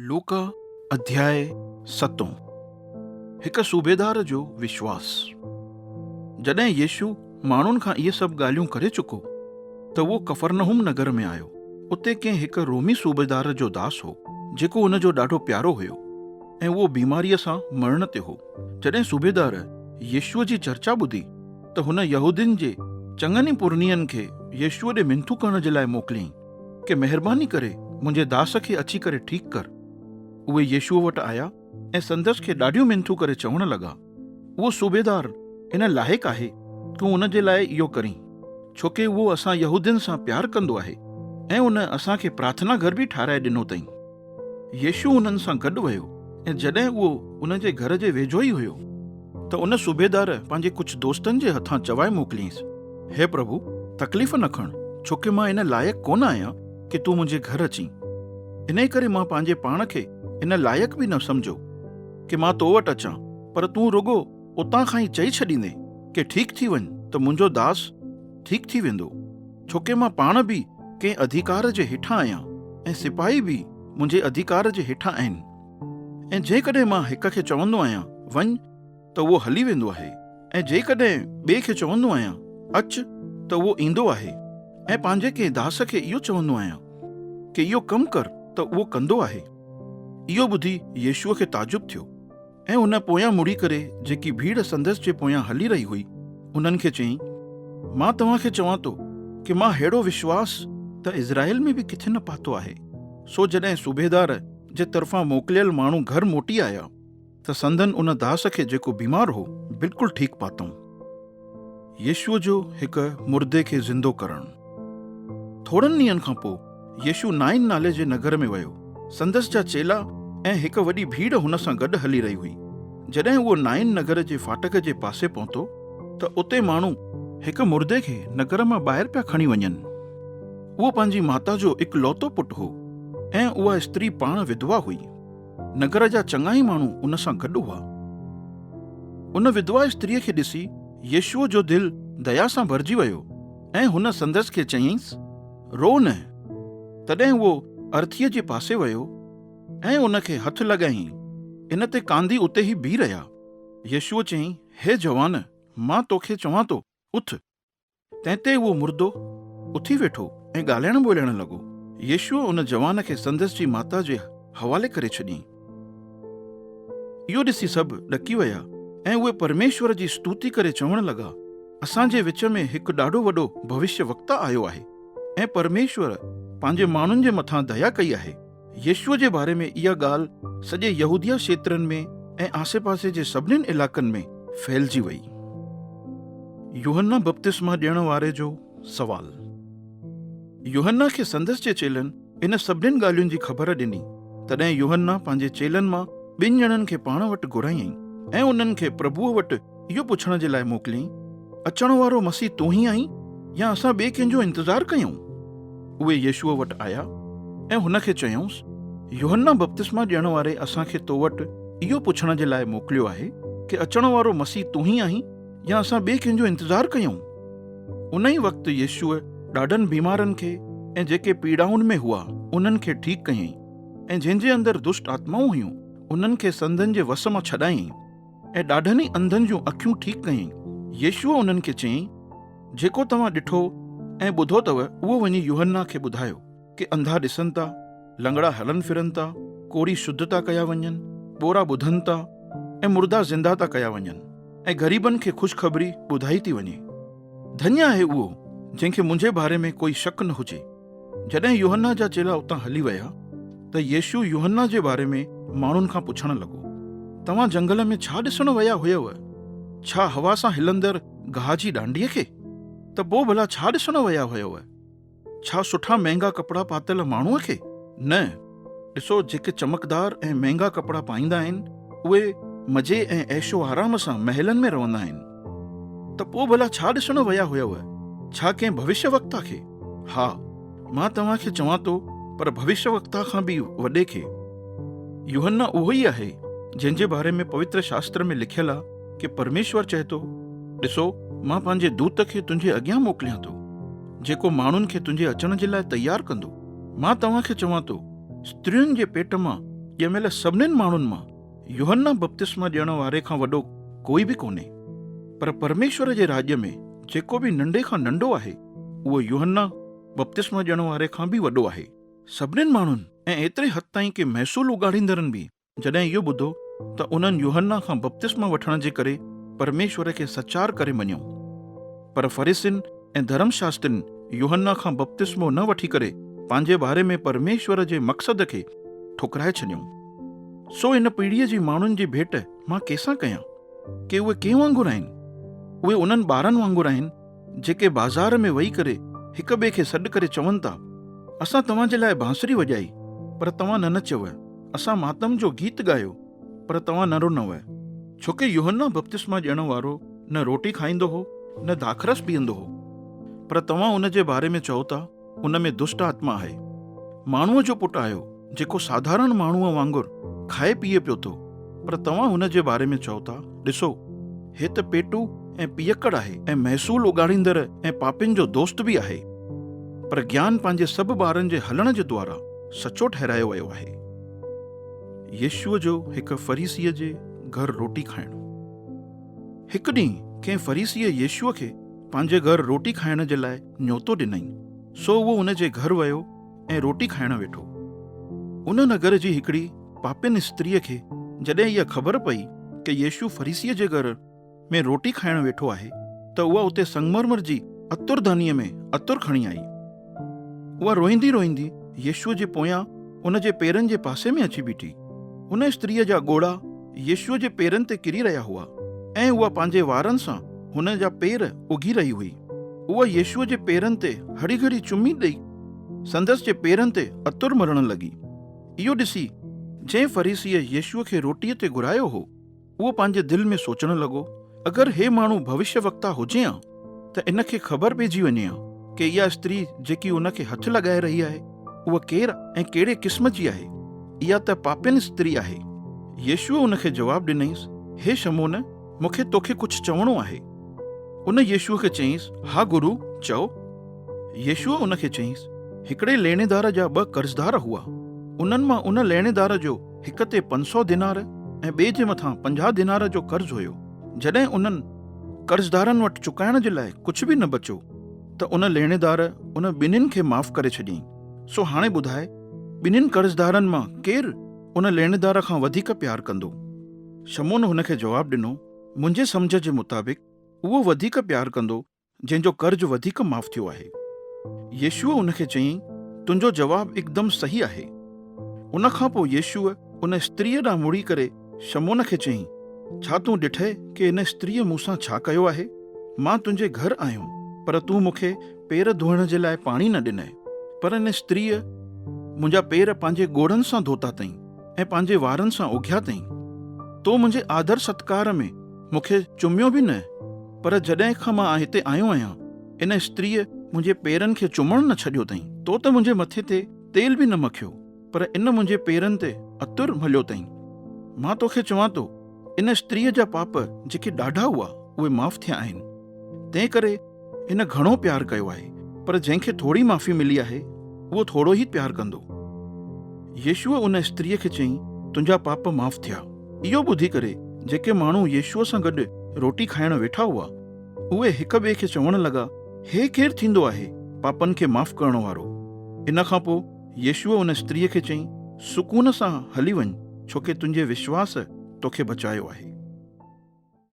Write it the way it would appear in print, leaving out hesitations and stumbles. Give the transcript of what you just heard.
لوڪا اڌياء ستون، هڪ صوبيدار جو وشواس. جڏهن يسوع ماڻهن کان اهي سڀ ڳالهيون ڪري چڪو ته اهو ڪفرنحوم نگر ۾ آيو. اتي ڪنهن هڪ رومي صوبيدار جو داس هو، جيڪو هن جو ڏاڍو پيارو هيو ۽ اهو بيماريء سان مرڻ تي هو. جڏهن صوبيدار يسوع جي چرچا ٻڌي ته هن يهودين جي چڱن ئي پرنين کي يسوع ڏي منٿون ڪرڻ جي لاء موڪليائين. ڪه مهرباني ڪري منهنجي داس کي اچي ڪري ٺيڪ ڪر. اهي يسوع وٽ آيا ۽ سندس کي ڏاڍيون منٿون ڪري چوڻ لڳا، اهو صوبيدار ان لائق آهي تون ان جي لاء اهو ڪرين، ڇوڪه اهو اسان يهودين سان پيار ڪندو آهي ۽ ان اسان کي پرارٿنا گهر به ٺهرائي ڏنو اٿئين. يسوع انهن سان گڏ ويو ۽ جڏهن اهو انهن جي گهر جي ويجهو ئي هيو ته ان صوبيدار پنهنجي ڪجهه دوستن جي هٿان چوائي موڪليائينس، هي پرڀو، تڪليف نه کڻ، ڇوڪه مان ان لائق ڪونه آهيان ڪي تون منهنجي گهر اچين. انهيء ڪري مان پنهنجي پاڻ کي ان لائق به نه سمجهيو ڪي مان تو وٽ اچان، پر تون رڳو اتان کان ئي چئي ڇڏيندين ڪي ٺيڪ ٿي وڃ ته منهنجو داس ٺيڪ ٿي ويندو. ڇوڪه مان پاڻ به ڪنهن اڌيڪار جي هيٺان آهيان ۽ سپاهي به منهنجي اڌيڪار جي هيٺان آهن ۽ جيڪڏهن مان هڪ کي چوندو آهيان وڃ ته اهو هلي ويندو آهي ۽ جيڪڏهن ٻئي کي چوندو آهيان اچ ته اهو ايندو آهي ۽ پنهنجي ڪنهن داس کي اهو چوندو آهيان ڪي اهو ڪم ڪر ته اهو ڪندو آهي. اهو ٻڌي يسوع کي تعجب ٿيو. ۽ هن پويان مڙي ڪري جيڪي ڀيڙ سندس جي پويان هلي رهي هئي، انهن کي چيائين، مان توهان کي چوان ٿو ڪي مان ههڙو وشواس ته اسرائيل ۾ به ڪٿي نه پاتو آهي. سو جڏهن صوبيدار جي طرفان موڪليل ماڻهو گهر موٽي آيا ته سندن ان داس کي جيڪو بيمار هو، بلڪل ٺيڪ پاتائون. يسوع جو هڪ مردي کي زندو ڪرڻ. ٿورن ڏينهن کان پوء يسوع نائين نالي جي نگر ۾ ويو. سندس جا چيلا ۽ هڪ وڏي ڀيڙ هن سان گڏ هلي رهي هئي. جڏهن اهو نائين نگر جي ڦاٽڪ جي پاسي پهتو ته اتي ماڻهو هڪ مردي کي نگر مان ٻاهر پيا کڻي وڃن. اهو پنهنجي ماتا جو اڪلوتو پٽ هو ۽ اها استري پاڻ وڌوا هئي. نگر جا چڱا ئي ماڻهو ان سان گڏ هئا. ان وڌوا استريء کي ڏسي يسوع جو دل ديا سان ڀرجي ويو ۽ هن سندس کي چيائينس، روء نه. تڏهن اهو ارٿيء جي پاسي ويو ۽ ان کي هٿ لڳايائين. ان تي ڪانڌي اتي ئي بيهي رهيا. يسوع چيائين، هي جوان، مان توکي چوان ٿو، اٿ. تنهن تي اهو مردو اٿي ويٺو ۽ ڳالهائڻ ٻولهائڻ لڳو. يسوع ان جوان کي سندس جي ماتا جي حوالي ڪري ڇڏيائين. اهو ڏسي سڀ ڏڪي ويا ۽ اهي پرميشور جي استوتي ڪري چوڻ لڳا، اسان جي وچ ۾ هڪ ڏاڍو وڏو ڀوشيه وڪتا آيو آهي ۽ پرميشور پنهنجي ماڻهن جي مٿان ديا ڪئي آهي. يسوع جي باري ۾ اها ڳالهه سڄي يهوديه کيترن ۾ ۽ آسيپاسي جي سڀنين علائقن ۾ ڦهلجي وئي. يوحنا بپتسما ڏيڻ واري جو سوال. يوحنا کي سندس جي چيلن ان سڀنين ڳالهين جي خبر ڏني. تڏهن يوحنا پنهنجي چيلن مان ٻن ڄڻن کي پاڻ وٽ گهرايائين ۽ انهن کي پرڀوء وٽ اهو پڇڻ جي لاء موڪليائين، اچڻ وارو مسيح تون ئي آهين يا اسان ٻئي ڪنهن جو انتظار ڪيون؟ اهي يسوع وٽ آيا ۽ هن کي چيائونس، يوحنا بپتسما ڏيڻ واري اسان کي تو وٽ اهو پڇڻ جي لاء موڪليو آهي ڪي اچڻ وارو مسيح تون ئي آهين يا اسان ٻئي ڪنهن جو انتظار ڪيون؟ ان ئي وقت يسوع ڏاڍن بيمارن کي ۽ جيڪي پيڙائن ۾ هئا انهن کي ٺيڪ ڪيائين ۽ جنهن جي اندر دشٽ آتمائون هيون انهن کي سندن جي وس مان ڇڏايائين. ۽ ڏاڍن ئي انڌن جون اکيون ٺيڪ ڪيائين. يسوع انهن کي چيائين، جيڪو توهان ڏٺو ۽ ٻڌو اٿو، اهو وڃي يوحنا کي ٻڌايو، ڪي انڌا ڏسن ٿا، لنگڙا هلن ڦرن ٿا، ڪوڙهي شڌ ٿا ڪيا وڃن، ٻورا ٻڌن ٿا، ۽ مردا زنده ٿا ڪيا وڃن، ۽ غريبن کي خوشخبري ٻڌائي ٿي وڃي. ڌنيه آهي اهو، جنهن کي منهنجي باري ۾ ڪوئي شڪ نه هجي. جڏهن يوحنا جا چيلا اتان هلي ويا ته يسوع يوحنا جي باري ۾ ماڻهن کان پڇڻ لڳو، توهان جنگل ۾ ڇا ڏسڻ ويا هيؤ؟ ڇا هوا سان هلندڙ گاهه جي ڏانڊيء کي؟ ته پوء ڀلا ڇا ڏسڻ ويا هيؤ؟ ڇا سٺا مهنگا ڪپڙا پاتل ماڻهوء کي؟ نه، ڏسو جيڪي چمڪدار ۽ مهنگا ڪپڙا پائيندا آهن، اهي مزي ۽ عيش و آرام سان محلن ۾ رهندا آهن. ته پوء ڀلا ڇا ڏسڻ ويا هيؤ؟ ڇا ڪنهن ڀوشيه وڪتا کي؟ ها، مان توهان کي چوان ٿو، پر ڀوشيه وڪتا کان به وڏي کي. يوحنا اهو ئي آهي، جنهن جي باري ۾ پوتر شاستر ۾ لکيل آ ڪي پرميشور چئي ٿو، ڏسو، مان پنهنجي دوت کي تنهنجي اڳيان موڪليان ٿو، جيڪو ماڻهن کي تنهنجي اچڻ جي لاء تيار ڪندو. مان توهان کي چوان ٿو، استرين جي پيٽ مان ڄميل سڀنين ماڻهن مان يوحنا بپتسما ڏيڻ واري کان وڏو ڪوئي به ڪونهي، پر پرميشور جي راڄ ۾ جيڪو به ننڍي کان ننڍو آهي، اهو يوحنا بپتسما ڏيڻ واري کان به وڏو آهي. سڀنين ماڻهن ۽ ايتري حد تائين ڪي محصول اڳاڙيندڙن به جڏهن اهو ٻڌو ته انهن يوحنا کان بپتسما وٺڻ جي ڪري پرميشور کي سچار ڪري مڃيو. پر فريسين ۽ ڌرم شاسترين يوحنا کان بپتسمو نه وٺي ڪري پنهنجي باري ۾ پرميشور جي مقصد کي ٺڪرائي ڇڏيائون. سو هن پيڙهيء جي ماڻهن جي ڀيٽ مان ڪنهن سان ڪيان؟ ڪي اهي ڪنهن وانگر آهن؟ اهي انهن ٻارن وانگر آهن، جيڪي بازار ۾ ويهي ڪري هڪ ٻئي کي سڏ ڪري چون ٿا، اسان توهان جي لاء بانسري وڄائي، پر توهان نه نچيو، اسان ماتم جو گيت ڳايو، پر توهان نه رنو. ڇوڪه يوحنا بپتسما ڏيڻ وارو نه روٽي کائيندو هو، نه داخرس پيئندو هو، پر توهان ان جي باري ۾ چئو ٿا، ان ۾ دشٽ آتما آهي. ماڻهوء جو پٽ آيو، جيڪو ساڌارڻ ماڻهوء وانگر کائي پيئي پيو ٿو، پر توهان هن جي باري ۾ چئو ٿا، ڏسو، هي ته پيٽو ۽ پيئڪڙ آهي ۽ محصول اڳاڙيندڙ ۽ پاپين جو دوست به آهي. پر گيان پنهنجي سڀ ٻارن جي هلڻ جي دوارا سچو ٺهرايو ويو آهي. يسوع جو هڪ فريسيء جي گهر روٽي کائڻ. هڪ ڏينهن ڪنهن فريسيء يسوع کي پنهنجي گهر روٽي کائڻ جي لاء نيوتو ڏنائين، سو اهو ان جي گهر ويو ۽ روٽي کائڻ ويٺو. ان نگر جي هڪڙي پاپين استريء کي جڏهن اها خبر پئي ته يسوع فريسيء جي گهر ۾ روٽي کائڻ ويٺو آهي ته اها اتي سنگمرمر جي عطردانيء ۾ عطر کڻي آئي. اها روئيندي روئيندي يسوع جي پويان ان جي پيرن جي پاسي ۾ اچي بيٺي. ان استريء جا ڳوڙها يسوع جي پيرن تي ڪري رهيا هئا ۽ اها پنهنجي وارن سان هن جا پير اگهي رهي هئي. اها يسوع جي پيرن تي هڙي گهڙي چمي ڏئي سندس جي پيرن تي عطر ملڻ لڳي. اهو ڏسي جنهن فريسيء يسوع کي روٽيء تي گهرايو هو، اهو پنهنجي دل ۾ سوچڻ لڳو، اگر هي ماڻهو ڀوشيه وڪتا هجي ها ته ان کي خبر پئجي وڃي ها ڪي اها استري جيڪي ان کي هٿ لڳائي رهي آهي، اها ڪير ۽ ڪهڙي قسم جي آهي؟ اها ته پاپين استري آهي. يسوع ان کي جواب ڏنائينس، هي شمعون، مون کي توکي ڪجهه چوڻو آهي. ان يسوع کي چيائينس، ها گرو، چئو. يسوع ان کي چيائينس، هڪڙي ليڻيدار جا ٻه قرضدار هئا. انهن مان ان ليڻيدار جو هڪ تي 500 دينار ۽ ٻئي جي مٿان 50 دينار جو قرض هيو. جڏهن انهن قرضدارن وٽ چڪائڻ جي لاء ڪجهه به نه بچيو ته ان ليڻيدار ان ٻنهين کي معاف ڪري ڇڏيائين. سو هاڻي ٻڌاء، ٻنهين قرضدارن مان ڪير ان ليڻيدار کان وڌيڪ پيار ڪندو؟ شمعون هن کي جواب ڏنو، منهنجي سمجهه جي مطابق اهو وڌيڪ پيار ڪندو جنهن جو قرض وڌيڪ معاف ٿيو آهي. يسوع ان کي چيائين، تنهنجو جواب هڪدم صحيح آهي. ان کان پوء يسوع ان استريء ڏانهن مڙي ڪري شمعون کي چيائين، ڇا تون ڏٺئي ڪي هن استريء مون سان ڇا ڪيو آهي؟ مان تنهنجي گهر آيم، پر تون مون کي پير ڌوئڻ جي لاء پاڻي نه ڏنئي، پر هن استريء منهنجا پير پنهنجي ڳوڙهن سان ڌوتا اٿئي ۽ پنهنجي وارن سان اگهيا اٿئي. تو منهنجي آدر ستڪار ۾ مون کي چميو به نه، پر جڏهن کان مان هتي آيو آهيان، ان استريء منهنجي پيرن کي چمڻ نه ڇڏيو اٿئي. تو ته منهنجي مٿي تي تيل به نه مکيو، پر ان منهنجي پيرن تي عطر مليو اٿئي. مان توکي چوان ٿو، ان استريء جا پاپ جيڪي ڏاڍا هئا، اهي معاف ٿيا آهن. تنهنڪري هن گهڻو پيار ڪيو آهي، پر جنهن کي ٿوري معافي ملي آهي، اهو ٿورو ئي پيار ڪندو. يسوع ان استريء کي چيائين، تنهنجا پاپ معاف ٿيا. اهو ٻڌي ڪري جيڪي ماڻهو يسوع سان گڏ روٽي کائڻ ويٺا هئا، اهي هڪ ٻئي کي چوڻ لڳا، هي ڪير ٿيندو آهي پاپن کي معاف ڪرڻ وارو؟ ان کان پوء يسوع ان استريء کي چيائين، سڪون سان هلي وڃ، ڇوڪه تنهنجي وشواس توکي بچايو آهي.